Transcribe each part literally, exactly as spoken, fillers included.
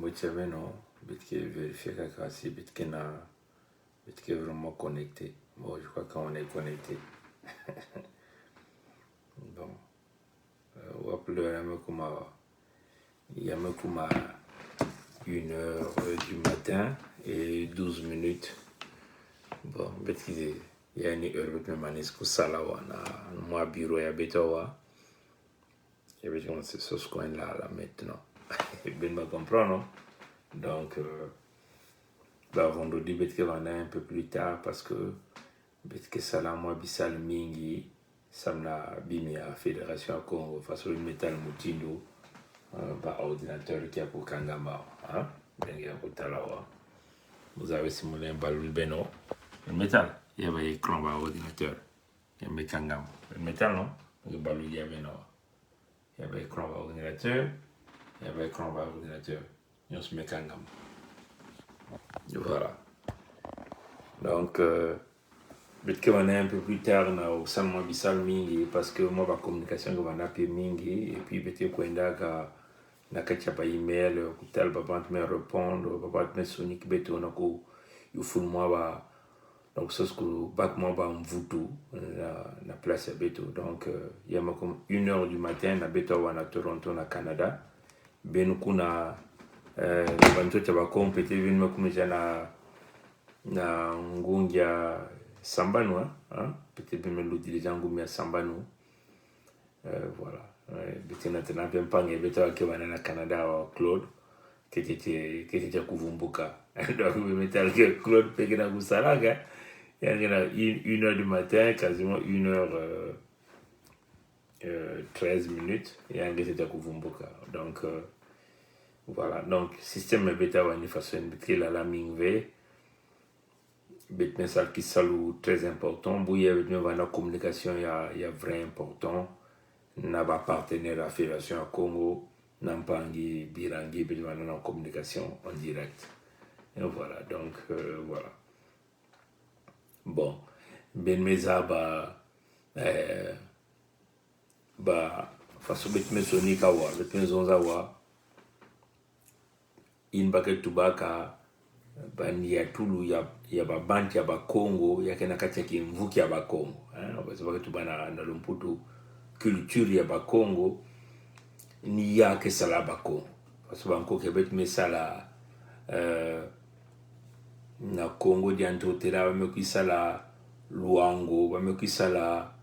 Wetya beno, bit ke vérifier kaka si bit ke na, bit ke vraiment connecté. Bon, je crois qu'on est connecté. Bon. Euh, wa pli lwin, ya me koum a, ya me koum a une heure, euh, du matin et douze minutes. Bon, bit ke, ya ini heure bit me manis ko sala wa na, mo bureau ya bit awa. Ya bit komanse so kowan la, la maintenant. Bin ba comprendre, non? Donc, euh, ba vendredi, bit ke vana un peu plus tard parce que bit ke sala, mo bi sal mingi, samna bimi a Fédération a Kongo, façon bit me tal mutindu, euh, ba ordinateur ki a ko kanga ma, hein? Bit ke a ko tala wa. Vous avez simulé un ballon beno. Bit me tal, ya ba écran ba ordinateur. Ya me kanga ma. Bit me tal, non? Bit ke ballon ya beno. Ya ba écran ba ordinateur. Ya ba écran ba ordinateur. Nyons me kanga ma. Voilà. Donc, euh, bit ke vana un peu plus tard, na o san mo bi sal mingi, parce que mo ba communication ke vana pe mingi, et puis bit ke kwenda ka na kati ya ba email, euh, ko tal ba bant me répondre, ba bant me soni ki beto na ko, yo ful mo ba, donc, so ko bak mo ba mvutu na, na place ya beto. Donc, euh, ya me koum une heure du matin na beto wa na Toronto, na Canada. Beno koum na, euh, na ba ntoto ya ba Kongo, peut-être beno me koum ja na, na ngungi ya Sambanu, hein? Peut-être beno me ludi ja ngungi ya Sambanu. Euh, voilà. Euh, bit ke na tena pe mpang ya beto ke vana na Canada, wa Claude. Ke tete, ke tete ko vumbuka. Donc, bit me tal ke Claude pe ke na ko sala ka. Ya ke na une, une heure du matin, quasiment une heure, euh, euh, treize minutes. Ya ke tete ko vumbuka. Donc, euh, voilà. Donc, système ya beto wa ini façon, bit ke lala mingve. Bit me sal ki sal o très important. Bo ya bit me vana communication ya, ya vrai important. Na ba partenaire a Fédération a Kongo, na mpangi, birangi, bit me vana na communication en direct. Et voilà, donc, euh, voilà. Bon, bit me za ba, euh, ba, façon bit me soni ka wa, bit me zonza wa. Ini ba ke tuba ka, ba Ndiatulu ya, ya ba bant ya ba Kongo, ya ke na kati ya ki mvuki ya ba Kongo, hein? Ba, ba ke tuba na, na lumputu culture ya ba Kongo, ni ya ke sala ba Kongo. Parce que ba Kongo ke bit me sala, euh, na Kongo dia Ntotela, ba me kwi sala Luango, ba me kwi sala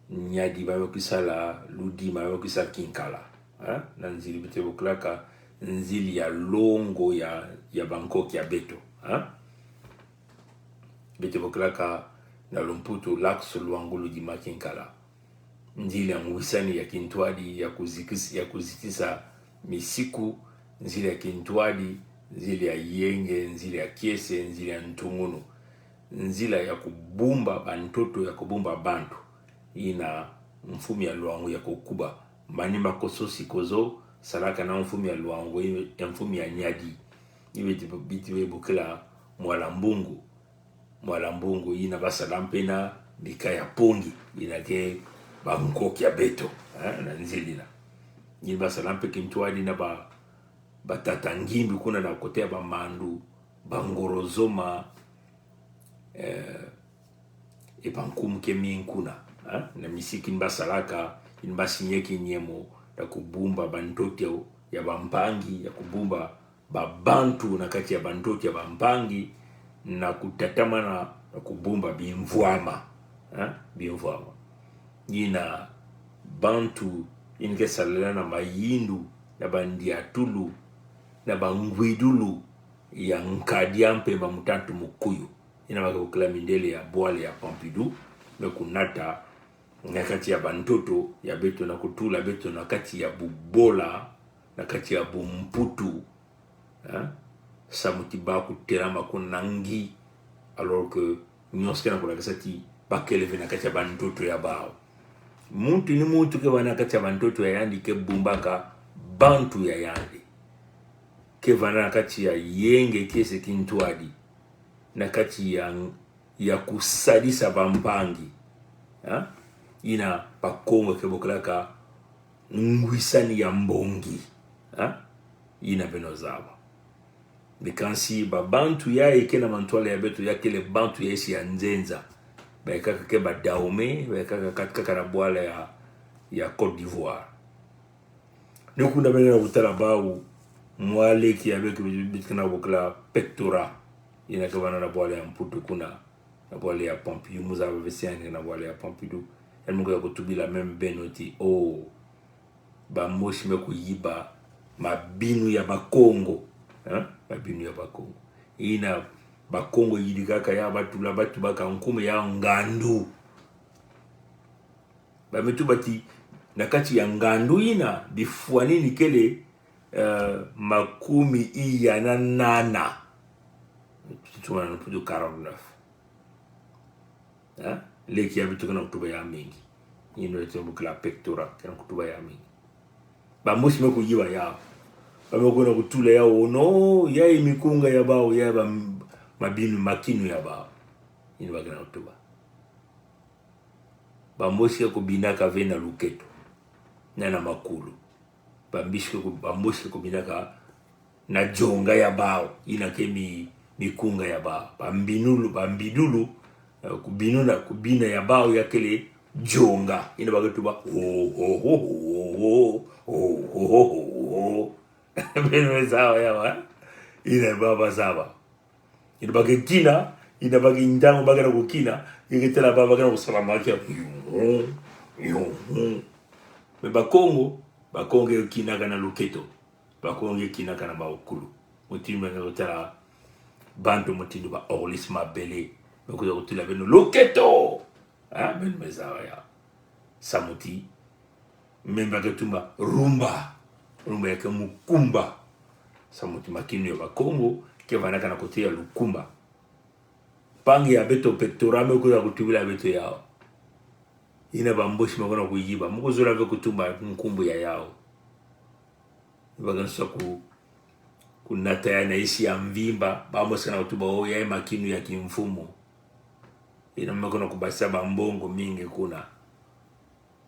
Niari, ba me kwi sala Loudima, ba me kwi sala Kinkala. Hein? Na nzili bit ke bokila ka nzili ya longo ya, ya ba Kongo ya beto. Hein? Bit ke bokila ka na lumputu l'axe Luango, Loudima, Kinkala. Nzila ya ngwisani ya kintwadi ya kuzikis-, ya kuzitisa misiku, nzila ya kintwadi, nzila ya yenge, nzila ya kiese, nzila ya ntungunu, nzila ya kubumba bantoto, ya kubumba bantu. Ina mfumu ya Luango ya kukuba. Mani makososi kozo, salaka na mfumu ya Luango, e mfumu ya Niari. Iwe ti-, bit ke bokila Mwala Mbungu. Mwala Mbungu, ina ba sala mpe na bika ya Pongi, ina ke ba Nkok ya beto, eh, na nzila ina. Ina ba sala mpe kintwadi na ba, ba Tata Ngimbi kuna na kote ya ba Mandu, ba Ngorozoma, eh, e ba Nkumbu Keming kuna, eh, na misiki ini ba salaka, ini ba sinyaki nyemo, na kubumba bantoto ya ba mpangi, ya kubumba ba bantu na kati ya bantoto ya ba mpangi, na kutatamana na kubumba bimvwama, eh, bimvwama. Ina bantu ini ke salala na Mayindu, na ba Ndiatulu, na ba Ngwidulu, ya Nkadi ya Mpemba Mutantu Mukuyu. Ina ba ke bokila mindele ya Bwala ya Pompidou, me kunata na kati ya bantoto ya beto, na kutula beto na kati ya bubola, na kati ya bumputu, eh? Samu ti ba kutelama ko nangi, alors que nyonso ke na kula kasa ti ba keleve na kati ya bantoto ya bawu. Muntu ini muntu ke vana na kati ya bantoto ya yandi ke bumbaka bantu ya yandi. Ke vana na kati ya yenge, kiese, kintwadi, na kati ya, ya kusadisa ba mpangi, eh? Ina ba Kongo ke bokilaka ngwisani ya mbongi, eh? Ina beno zaba. Bikansi babantu ya eke na mantwala ya beto ya kele bantu ya esi ya nzenza. Ba eka kaka ba Dahomey, ba eka kaka, kaka na bwala ya, ya Côte d'Ivoire. Ni kuna bene na kutala bawu, mwa leki ya beke bit-, bit-, kena bokila Pectoral. Ina ke bana na bwala ya Mputu kuna, na bwala ya Pompidou, muzaba bese ya na bwala ya Pompidou. Ena mwe kuya kutubila même beno ti, oh, Bamosi me kuyiba mabinu ya Bakongo. Eh? Mabinu ya Bakongo. Ina Bakongo yidikaka ya batula, batubaka nkume ya ngandu. Ba me tuba ti, na kati ya ngandu ina, bifwani ni kele, eh, makumi iya na nana. Tuma na Mputu quarante-neuf. Eh? Leki ya beto kena kutuba ya mingi. Ino ete bokila Pectoral, kena kutuba ya mingi. Bamosi me kuyiba ya. Ba me kuna kutula ya ono, ya i mikunga ya bawu, ya ba m-, mabinu, makinu ya bawu. Ino ba kena kutuba. Bamosi ke kubinaka ve na luketo. Na, na makulu. Bambisi ke ku-, bamosi ke kubinaka na jonga ya bawu, ina ke mi, mikunga ya bawu. Bambinulu, bambidulu, eh, kubinuna, kubina ya bawu ya kele jonga. Ina ba ke tuba, ho, ho, ho. Beno me zaba ya wa. Ina ba, ba zaba. Ina ba ke kina, ina ba ke ntangu ba kena kukina, ina ke tela ba, ba kena kusala maki ya, yuhu, yuhu. Me Bakongo, Bakongo ke kinaka na luketo. Bakongo ke kinaka na makulu. Mutindu me kena kutela bantu mutindu ba Orlis Mabele. Me kuya kutula beno luketo. Ah, beno me zaba ya. Samuti. Même ba ke tuba rumba. Rumba ya ke mukumba. Samuti makinu ya Bakongo, ke vanaka na kote ya lukumba. Mpangi ya beto Pectoral me kuya kutubila beto ya. Ina Bamboshi me kena kuyiba. Me kuzola ve kutumba nkumbu ya yaw. Ba kena sa ku, kunata ya na isi ya mvimba. Bamboshi kena kutuba o ya i makinu ya kimfumu. Ina me kena kubasa Bambongo mingi kuna.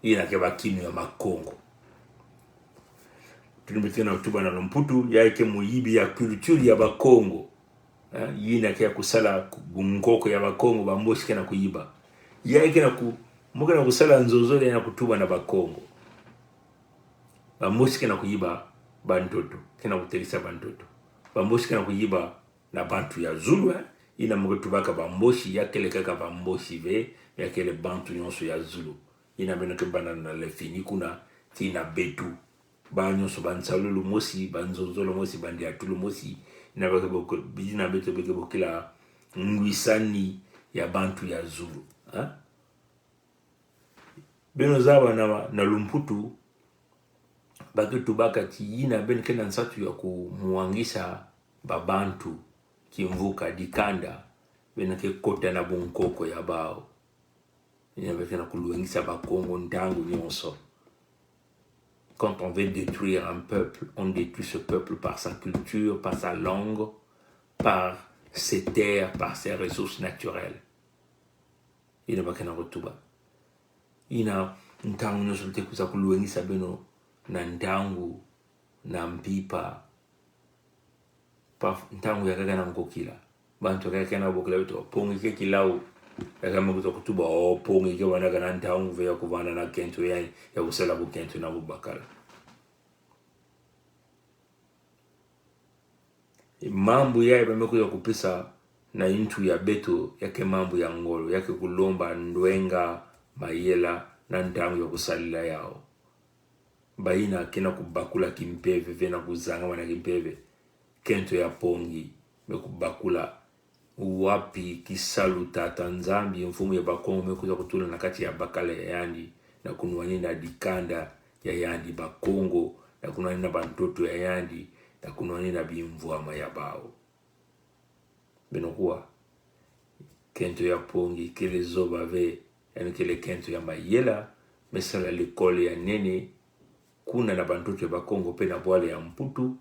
Ina ke makinu ya Makongo. Tuni beto kena kutuba na lumputu, ya i ke muyibi ya culture ya Bakongo. Eh, ina ke kusala ku-, bunkoko ya Bakongo, Bamboshi kena kuyiba. Ya i kena ku-, mo kena kusala nzonzolo ya na kutuba na Bakongo. Bamboshi kena kuyiba bantoto, kena kutelesa bantoto. Bamboshi kena kuyiba na bantu ya Zulu, eh. Ina mo ketubaka Bamboshi, ya kele kaka Bamboshi ve, ya kele bantu nyonso ya Zulu. Ina beno ke bana na lefini kuna, tii na beto. Ba nyonso bansalulu mosi, banzonzolo mosi, bandiatulu mosi. Ina ba ke bok-, bidi na beto be ke bokila ngwisani ya bantu ya Zulu. Eh? Beno zaba na, na lumputu, ba ketubaka tii ina beno kena nsatu ya kumwangisa babantu, kimvuka, dikanda, beno ke kota na bunkoko ya baw. Ina beno kena kulwengisa Bakongo ntangu nyonso. Quand on veut détruire un peuple, on détruit ce peuple par sa culture, par sa langue, par ses terres, par ses ressources naturelles. Ina ba kena kutuba. Ina ntangu nyonso bete kuza kulwengisa beno na ntangu, na mpipa. Pa ntangu ya kaka na nkokila. Bantu kaka kena bokila beto, Pongi ke kilaw. Ya kama kuza kutuba, o Pongi ke wana kena ntangu ve ya kuvana na kento ya, ya kusala bukento na bubakala. Mambu ya i ba me kuya kupisa na intu ya beto, ya ke mambu ya ngolo, ya ke kulomba ndwenga mayela na ntangu ya kusalila yaw. Ba ina kena kubakula kimpeve, ve na kuzanga wana kimpeve. Kento ya Pongi, me kubakula. Wapi kisalu tata Nzambi, mfumu ya Bakongo, me kuza kutula na kati ya bakala ya yandi, na kunwani na dikanda ya yandi Bakongo, na kunwani na bantoto ya yandi, na kunwani na bimvwama ya baw. Beno kuwa, kento ya Pongi, kele zoba ve, yandi kele kento ya mayela, me sala l'école ya nene, kuna na bantoto ya Bakongo pe na bwala ya Mputu,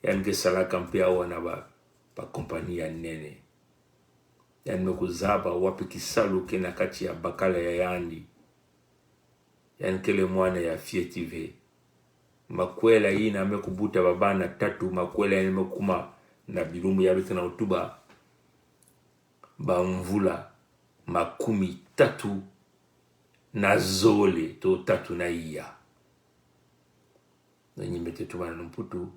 yandi ke salaka mpe awa na ba, ba compagnie ya nene. Yandi me kuzaba wapi kisalu ke na kati ya bakala ya yandi. Yandi kele mwana ya fioti ve. Makwela ina me kubuta babana tatu, makwela ina me kuma na bilumbu ya beto na otuba, bamvula makumi tatu na zole to tatu na iya. Na ini beto tuba na mputu,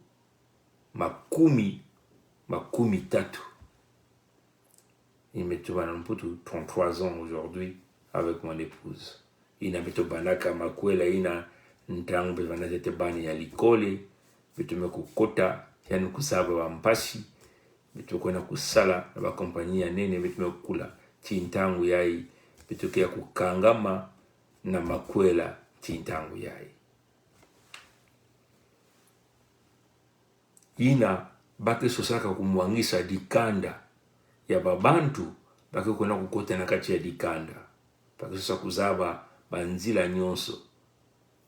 makumi, makumi tatu. Ini beto tuba na mputu, trente-trois ans aujourd'hui avec mon épouse. Ina beto banaka makwela ina, ntangu beto banaka tete bani ya likole, beto me kukota, yani kusaba bampasi, beto kwenda kusala na ba compagnie ya nene, beto me kula. Ti ntangu yayi, beto kwe ya kukangama na makwela ti ntangu yayi. Ina, ba ke sosa ka kumwangisa dikanda ya babantu ba ke kwenda kukota na kati ya dikanda. Ba ke sosa kuzaba banzila nyonso,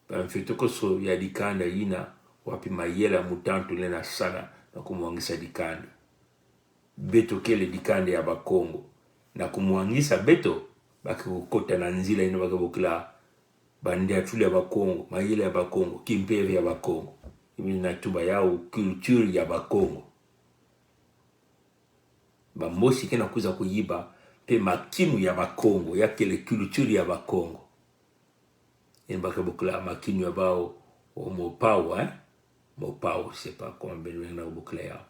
bamfetokoso ya dikanda ina, wapi mayela mutantu lena sala na kumwangisa dikanda. Beto kele dikanda ya Bakongo. Na kumwangisa beto, ba ke kukota na nzila ina ba ke bokila bandiatulu ya Bakongo, mayela ya Bakongo, kimpeve ya Bakongo. Ina tuba yau culture ya Bakongo. Bambosi ke na kwiza kuyiba pe makinu ya Bakongo, ya kele culture ya Bakongo. Ina ba ke bokila makinu ya bao, o mopao, eh? Mopao, c'est pas comment beno na bokila yau.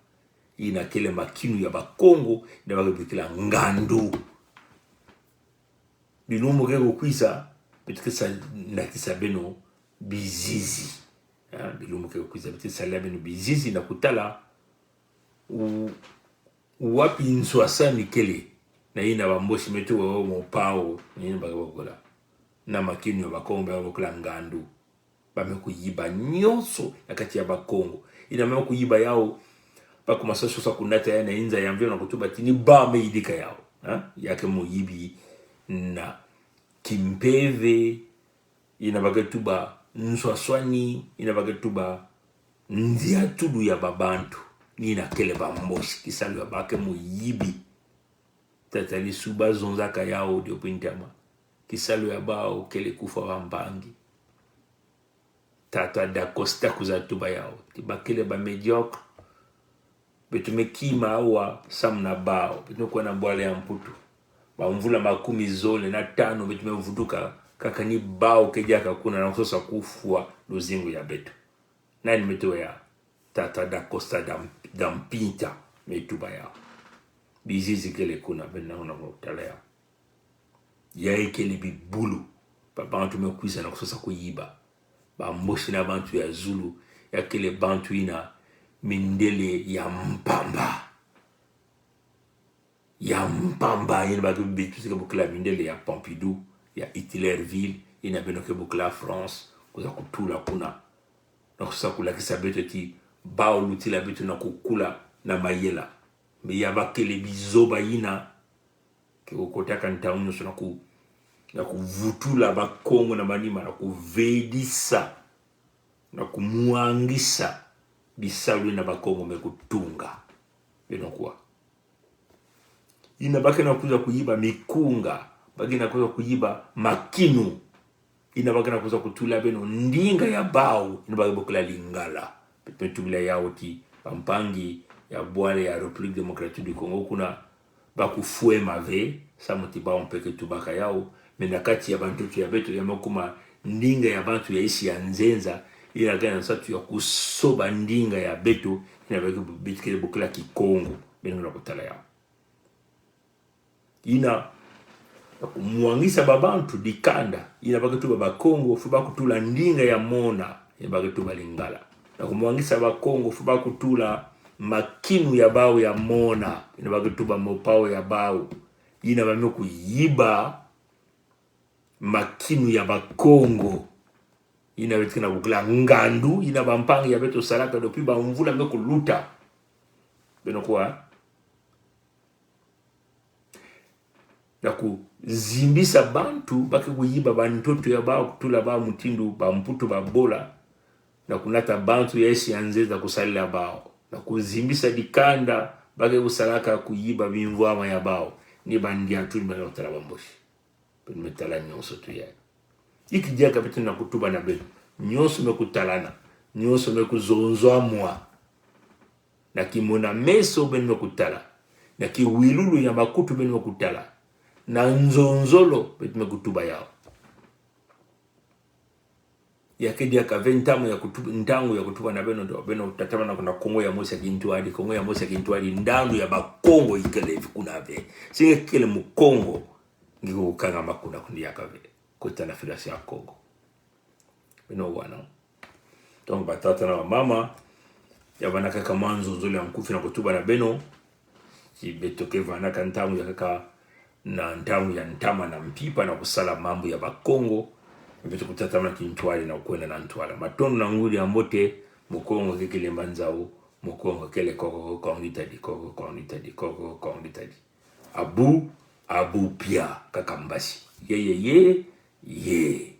Ina kele makinu ya Bakongo, ina ba ke bokila ngandu. Bilumbu ke kukwiza, beto ke sa, na kisa beno bizizi. Ah, bilumbu ke kukwiza, beto ke sala beno bizizi na kutala u, wapi nswaswani kele. Na ina bambosi me tuba o mopao, na ina ba ke bokila. Na makinu ya Bakongo ba ke bokila ngandu. Ba me kuyiba nyonso na kati ya Bakongo. Ina ba me kuyiba yau, ba kumasa sosa kunata ya na inza ya mvio na kutuba ti ni ba me yidika yau. Ha? Ya ke muyibi na kimpeve, ina ba ke tuba nswaswani, ina ba ke tuba ndiatulu ya babantu. Ni ina kele bambosi, kisalu ya ba ke muyibi. Tata Lissouba zonzaka yau dio pwintama. Kisalu ya bao kele kufwa bampangi. Tata Da Costa kwiza tuba yau ti ba kele ba médiocre. Beto me kima awa sam na bao. Beto me kwenda bwala ya Mputu. Bamvula makumi zole na tano beto me vutuka. Kaka ni bao ke diaka kuna na kusosa kufwa luzingu ya beto. Nani me tuba yau? Tata Da Costa da, da Mpinta me tuba yau. Bizizi kele kuna, beno na kutala yau. Ya kele bibulu. Babantu me kwiza na kusosa kuyiba. Bambosi na bantu ya zulu, ya kele bantu ina mindele ya mpamba. Ya mpamba, ina ba ke, beto ke bokila mindele ya Pompidou, ya Hitlerville, ina beno ke bokila France, kwiza kutula kuna. Na kusosa kulakisa beto ti bao lutila beto na kukula na mayela. Mais ya ba kele bizoba ina ke kukotaka ntangu nyonso na ku, na kuvutula Bakongo na manima, na kuvedisa, na kumwangisa bisalu ina Bakongo me kutunga. Beno kuwa. Ina ba ke na kwiza kuyiba mikunga, ba ke na kwiza kuyiba makinu. Ina ba ke na kwiza kutula beno ndinga ya bao, ina ba ke bokila Lingala. Beto me tubila yau ti bampangi ya bwala ya République Démocratique du Congo kuna, ba kufwema ve, samu ti bao mpe ke tubaka yau, mais na kati ya bantoto ya beto ya me kuma ndinga ya bantu ya insi ya nzenza, ina ke na nsatu ya kusoba ndinga ya beto, ina ba ke, beto ke bokila Kikongo, beno na kutala yau. Ina, na kumwangisa babantu dikanda, ina ba ke tuba Bakongo, fo ba kutula ndinga ya mona, ina ba ke tuba Lingala. Na kumwangisa Bakongo, fo ba kutula makinu ya bao ya mona, ina ba ke tuba mopao ya bao. Ina ba me kuyiba makinu ya Bakongo. Ina beto ke na bokila ngandu, ina bampangi ya beto salaka depuis bamvula me kuluta. Beno kuwa. Na kuzimbisa bantu ba ke kuyiba bantoto ya bao, kutula bao mutindu Bamputu babola. Na kunata bantu ya insi ya nzenza kusalila bao. Na kuzimbisa dikanda ba ke kusalaka kuyiba bimvwama ya bao. Ni bandiatulu, beno na kutala bambosi. Beno me tala nyonso tu ya. Iki diaka beto na kutuba na beno. Nyonso me kutalana. Nyonso me kuzonzwamwa. Na ki mona meso ben me kutala. Na ki wilulu ya makutu ben me kutala. Na nzonzolo ben me kutuba yao. Ya kedi ya kave ntangu ya kutuba, ntangu ya kutuba na beno do, beno tatamana kuna Kongo ya mosi ya kintwadi, Kongo ya mosi ya kintwadi, ndandu ya Bakongo ikele fikuna ve. Singe kele Mukongo, ngi kukanga makuna kundi ya kave. Kutana federasi ya Kongo. Beno wana. Donc, batata na bamama, ya bana kaka manzo nzole ya nkufi na kutuba na beno. Si beto ke vana ka ntangu ya kaka na ntangu ya ntama na mpipa na kusala mambu ya Bakongo. Beto kutatamana kintwadi na kwenda na ntwala. Matondo na ngudi ya mbote, Mukongo ke kele mbanzau, Mukongo kele koko, Kongo itadi, koko, Kongo itadi, koko, Kongo itadi. Abu, abu pia, kaka mbasi. Ye, ye, ye, ye.